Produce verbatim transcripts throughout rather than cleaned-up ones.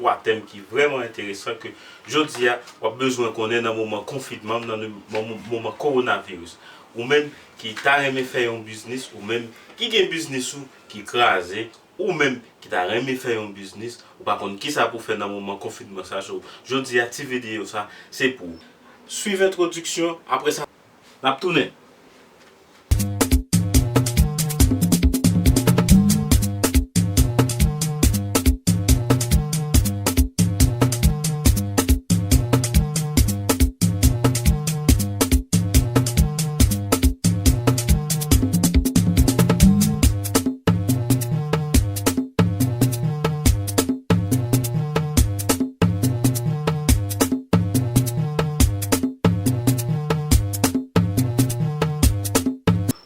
twa tèm ki vrèman enteresan ke jodi a w ap bezwen konnen nan moman konfinman, nan moman, moman kowonaviris. Ou menm ki ta renmen fè yon biznis, ou menm ki gen biznis ou ki kraze, ou menm ki ta renmen fè yon biznis, ou pa konn kisa pou fè nan moman konfinman sa, so, jodi a ti videyo sa, se pou ou. Swiv entwodiksyon, apre sa, n ap tounen.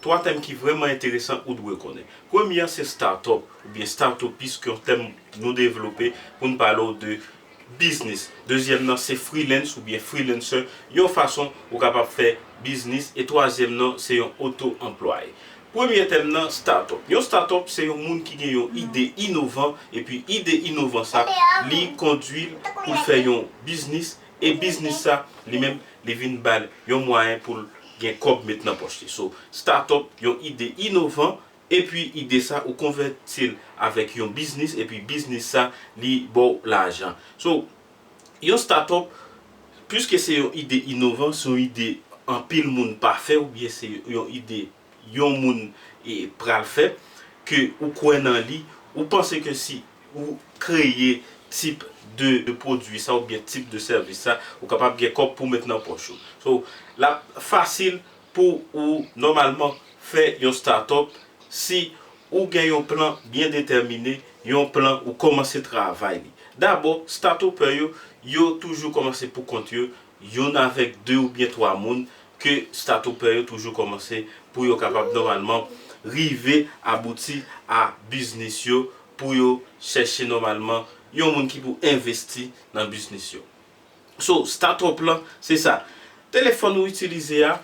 Twa tèm ki vrèman enteresan ou dwe konnen. Premye an se startup, oubyen startupist, ki yon tèm nou devlope pou n pale w de biznis. Dezyèm nan se freelance oubyen freelancer, yon fason ou kapab fè biznis. E twazyèm nan se yon oto-anplwaye. Premye tèm nan, startup. Yon startup se yon moun ki gen yon ide inovan, epi ide inovan sa, li kondwi l pou l fè yon biznis, e biznis sa, li menm, li vin ba l yon mwayen pou l gen kòb met nan pòch li. So, startup, yon ide inovan, epi ide sa, ou konvèti l avèk yon biznis, epi biznis sa, li ba w lajan. So, yon startup, piske se yon ide inovan, se yon ide anpil moun pa fè, oubyen se yon ide yon moun, e, pral fè, ke ou kwè nan li, ou panse ke si ou kreye tip de, de pwodui sa oubyen tip de sèvis sa, ou kapab gen kòb pou met nan pòch ou. So, l ap fasil pou ou nòmalman fè yon startup si ou gen yon plan byen detèmine, yon plan ou kòmanse travay li. Dabò, startupper yo, yo toujou kòmanse pou kont yo, youn avèk de oubyen twa moun ke startupper yo toujou kòmanse pou yo kapab nòmalman rive abouti a biznis yo, pou yo chèche nòmalman yon moun ki pou envesti nan biznis yo. So, startup lan, se sa. Telefòn ou itilize a,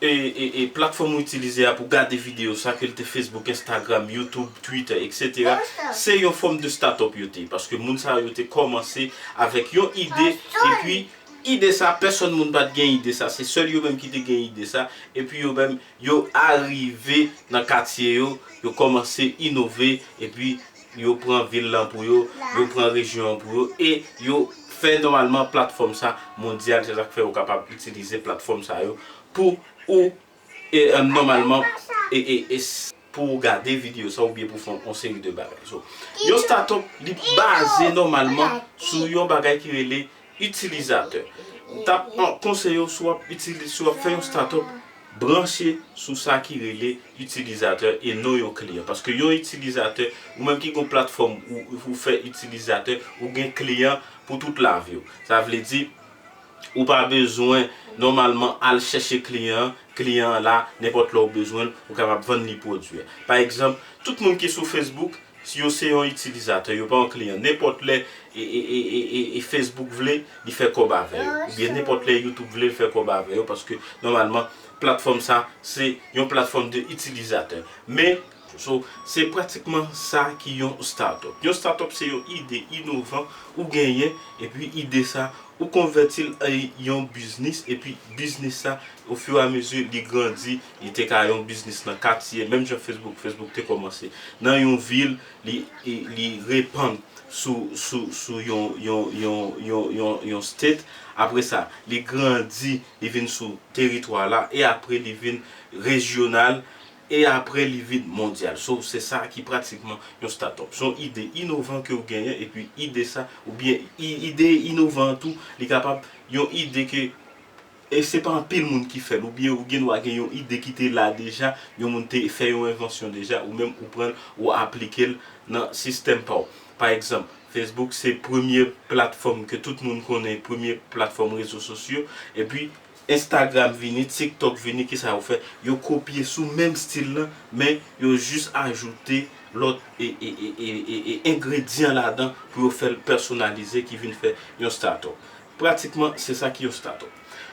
e, e, e platfòm ou itilize a pou gade videyo sa, ke l te Facebook, Instagram, YouTube, Twitter, et cetera, se yon fòm de startup yo te ye. Paske moun sa yo te kòmanse avèk yon ide, epi ide sa, pèsòn moun pa t gen ide sa. Se sèl yo menm ki te gen ide sa. Epi yo menm, yo arive nan katye yo, yo kòmanse inove, epi yo pran vil lan pou yo, yo pran rejyon an pou yo, e yo fè nòmalman platfòm sa mondyal. Se sa k fè yo kapab itilize platfòm sa yo pou ou, e, e, nòmalman, e, e, e, s-, pou ou gade videyo sa oubyen pou fè yon seri de bagay. So, yon startup, li baze nòmalman sou yon bagay ki rele itilizatè. M t ap, an, konseye w, si w ap itili-, si w ap fè yon startup, branche sou sa ki rele itilizatè e non yon kliyan. Paske yon itilizatè, ou menm ki gon platfòm ou, ou fè itilizatè, ou gen kliyan pou tout lavi w. Sa vle di, ou pa bezwen nòmalman al chèche kliyan an, kliyan an la, nenpòt lè w bezwen l, ou kapab vann li pwodui a. Pa egzanp, tout moun ki sou Facebook, si yo se yon itilizatè, yo pa yon kliyan. Nenpòt lè, e, e, e, e, e, e Facebook vle, li fè kòb avè yo. Oubyen nenpòt lè YouTube vle, li fè kòb avè yo, paske nòmalman, platfòm sa, se yon platfòm de itilizatè. Men, so, se pratikman sa ki yon startup. Yon startup, se yon ide inovan ou genyen, epi ide sa, ou konvèti l an yon biznis, epi biznis sa, ofiramezu li grandi, li te ka yon biznis nan katye, menm jan Facebook, Facebook te kòmanse nan yon vil, li, li, li repann sou, sou, sou yon, yon, yon, yon, yon, yon state. Apre sa, li grandi, li vin sou teritwa la, e apre li vin rejyonal, e apre li vin mondyal. So, se sa ki pratikman yon startup. Se yon ide inovan ke w genyen, epi ide sa, oubyen i-, ide inovan an tou, li kapab yon ide ke, e se pa anpil moun ki fè l, oubyen ou gen dwa gen yon ide ki te la deja, yon moun te fè yon envansyon deja, ou menm ou pran l, ou aplike l nan sistèm pa w. Pa egzanp, Facebook se premye platfòm ke tout moun konnen, premye platfòm rezo sosyo, epi Instagram vini, TikTok vini, kisa yo fè? Yo kopye sou menm stil lan, men yo jis ajoute lòt e, e, e, e, e, e engredyan ladan pou yo fè l pèsonalize ki vin fè yon startup. Pratikman, se sa ki yon startup.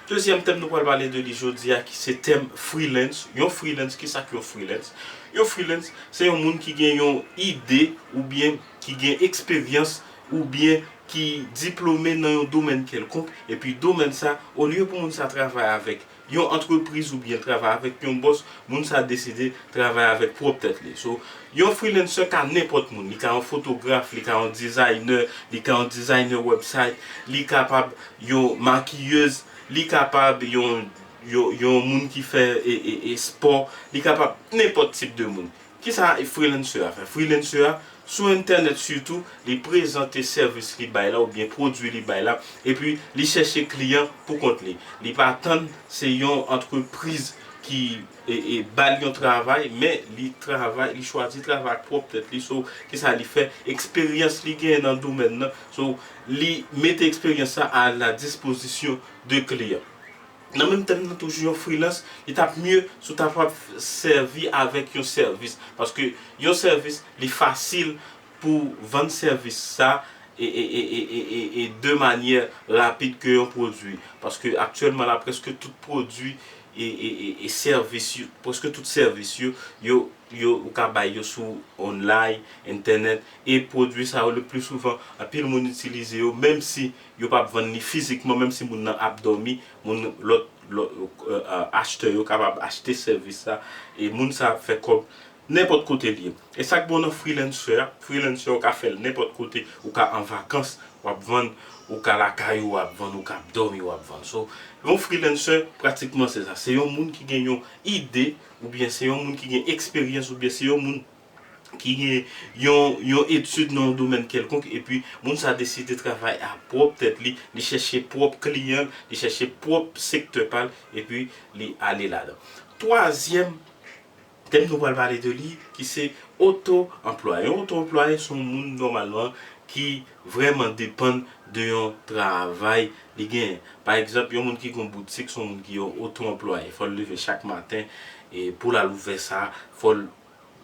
Dezyèm tèm nou pral pale de li jodi a, ki se tèm freelance. Yon freelance, kisa ki yon freelance? Yon freelance, se yon moun ki gen yon ide oubyen ki gen eksperyans oubyen ki diplome nan yon domèn kèlkonk, epi domèn sa, olye pou moun sa travay avèk yon antrepriz oubyen travay avèk yon bòs, moun sa deside travay avèk pwòp tèt li. So, yon freelancer ka nenpòt moun. Li ka yon fotograf, li ka yon designer, li ka yon designer website, li kapab yon makiyez, li kapab yon, yon, yon moun ki fè, e, e, e, spò, li kapab nenpòt tip de moun. Kisa freelancer a fè? Freelancer a, sou entènèt sitou, li prezante sèvis li bay la oubyen pwodui li bay la, epi li chèche kliyan pou kont li. Li pa tann se yon antrepriz ki, e, e, ba l yon travay, men li travay, li chwazi travay ak pwòp tèt li. So, kisa li fè? Eksperyans li genyen nan domèn nan. So, li mete eksperyans sa a la dispozisyon de kliyan. Nan menm tèm nan toujou, yon freelance, li t ap mye si w ta pap sèvi avèk yon sèvis. Paske yon sèvis, li fasil pou vann sèvis sa e, e, e, e, e, e, e de manyè rapid ke yon pwodui. Paske aktyèlman la, prèske tout pwodui e, e, e, e sèvis yo, prèske tout sèvis yo, yo, yo, ou ka bay yo sou online, entènèt, e pwodui sa yo, le pli souvan, anpil moun itilize yo, menm si yo pap vann li fizikman, menm si moun nan ap dòmi, moun, lòt, lòt, e, e, achtè yo kapab achte sèvis sa, e moun sa ap fè kòb nenpòt kote l ye. E sa k bon nan freelancer a, freelancer ou ka fè l nenpòt kote, ou ka an vakans, w ap vann, ou ka lakay ou, w ap vann, ou ka ap dòmi, w ap vann. So, yon freelancer, pratikman se sa. Se yon moun ki gen yon ide, oubyen se yon moun ki gen eksperyans, oubyen se yon moun ki gen yon, yon etid nan yon domèn kèlkonk, epi moun sa deside travay a pwòp tèt li, li chèche pwòp kliyan l, li chèche pwòp sektè pa l, epi li ale ladan. Twazyèm tèm nou pral pale de li, ki se oto-anplwaye. Yon oto-anplwaye se yon moun nòmalman ki vrèman depann de yon travay li genyen. Pa egzanp, yon moun ki gen yon boutik, se yon moun ki yon oto-anplwaye. Fò l leve chak maten, e pou l al ouvè sa, fò l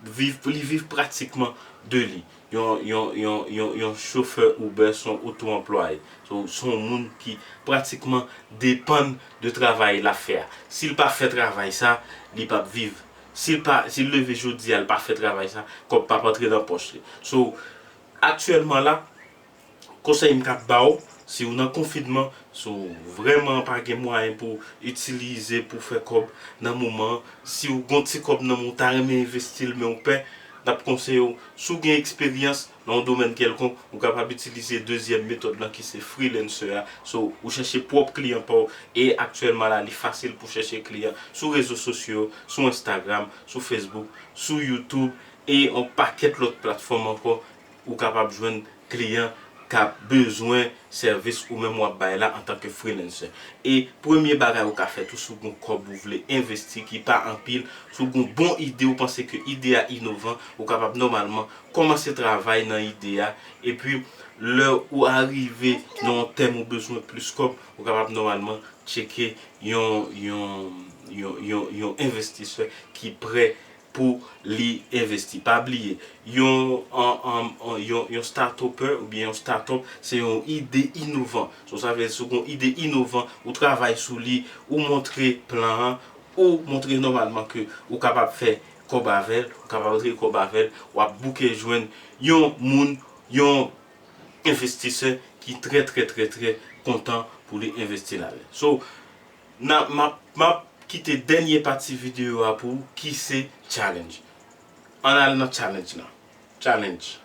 viv, li viv pratikman de li. Yon, yon, yon, yon, yon chofè Uber se yon oto-anplwaye. So, se yon moun ki pratikman depann de travay l ap fè a. Si l pa fè travay sa, li p ap viv. Si l pa, si l leve jodi a, l pa fè travay sa, kòb p ap antre nan pòch li. So, aktyèlman la, konsèy m k ap ba w, si w nan konfinman, si w vrèman pa gen mwayen pou w itilize pou w fè kòb nan moman an, si w gon ti kòb nan men w, w ta renmen envesti l, men w pè, n ap konseye w, si w gen eksperyans nan yon domèn kèlkonk, ou kapab itilize dezyèm metòd lan ki se freelancer a. So, ou chèche pwòp kliyan pa w, e aktyèlman la, li fasil pou chèche kliyan sou rezo sosyo, sou Instagram, sou Facebook, sou YouTube, e yon pakèt lòt platfòm ankò, ou kapab jwenn kliyan k ap bezwen sèvis ou menm w ap bay la antanke freelancer. E premye bagay ou ka fè tou, si w gon kòb ou vle envesti ki pa anpil, si w gon bon ide, ou panse ke ide a inovan, ou kapab nòmalman kòmanse travay nan ide a. Epi, lè ou arive nan yon tèm ou bezwen plis kòb, ou kapab nòmalman tcheke yon, yon, yon, yon, yon envestisè ki prè pou li envesti. Pa bliye, yon, an, an, an, yon, yon start-upper oubyen yon startup, se yon ide inovan. So, sa vle di, si w gon ide inovan, ou travay sou li, ou montre plan an, ou montre nòmalman ke ou kapab fè kòb avè l, ou kapab antre kòb avè l, w ap bouke jwenn yon moun, yon envestisè ki trè, trè, trè, trè kontan pou li envesti ladan l. So, nan, m ap, m ap kite dènye pati videyo a pou ou, ki se challenge. Ann al nan challenge lan. Challenge.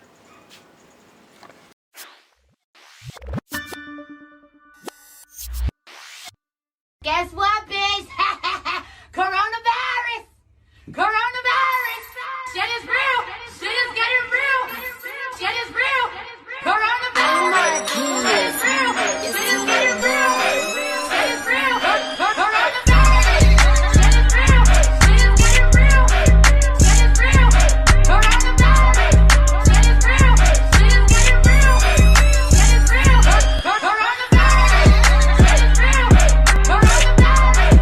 Guess what, bitch? Coronavirus! Coronavirus! Shit is real! Shit is getting real! Shit is real! Coronavirus! Shit is real! Shit is getting real! Shit is real! Coronavirus! Shit is real! Shit is getting real! Shit is real! Coronavirus! Shit is real! Shit is getting real! Shit is real! Coronavirus!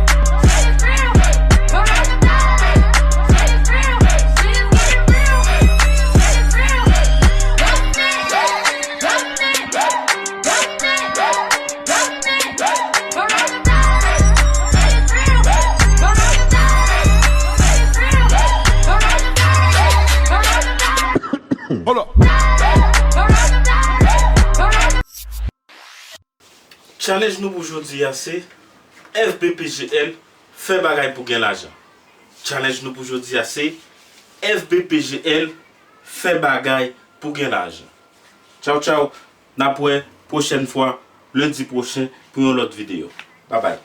Challenge nou pou jodi a se F B P G L, fè bagay pou gen lajan. Challenge nou pou jodi a se F B P G L, fè bagay pou gen lajan. Tchaw tchaw, n ap wè pwochèn fwa, lendi pwochen, pou yon lòt videyo. Babay.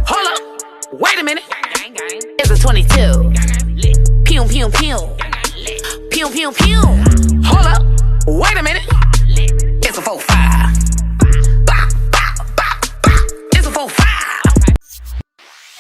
Hold up, wait a minute. It's a twenty-two. Pew, pew, pew. Pew, pew, pew. Hold up, wait a minute. It's a four five.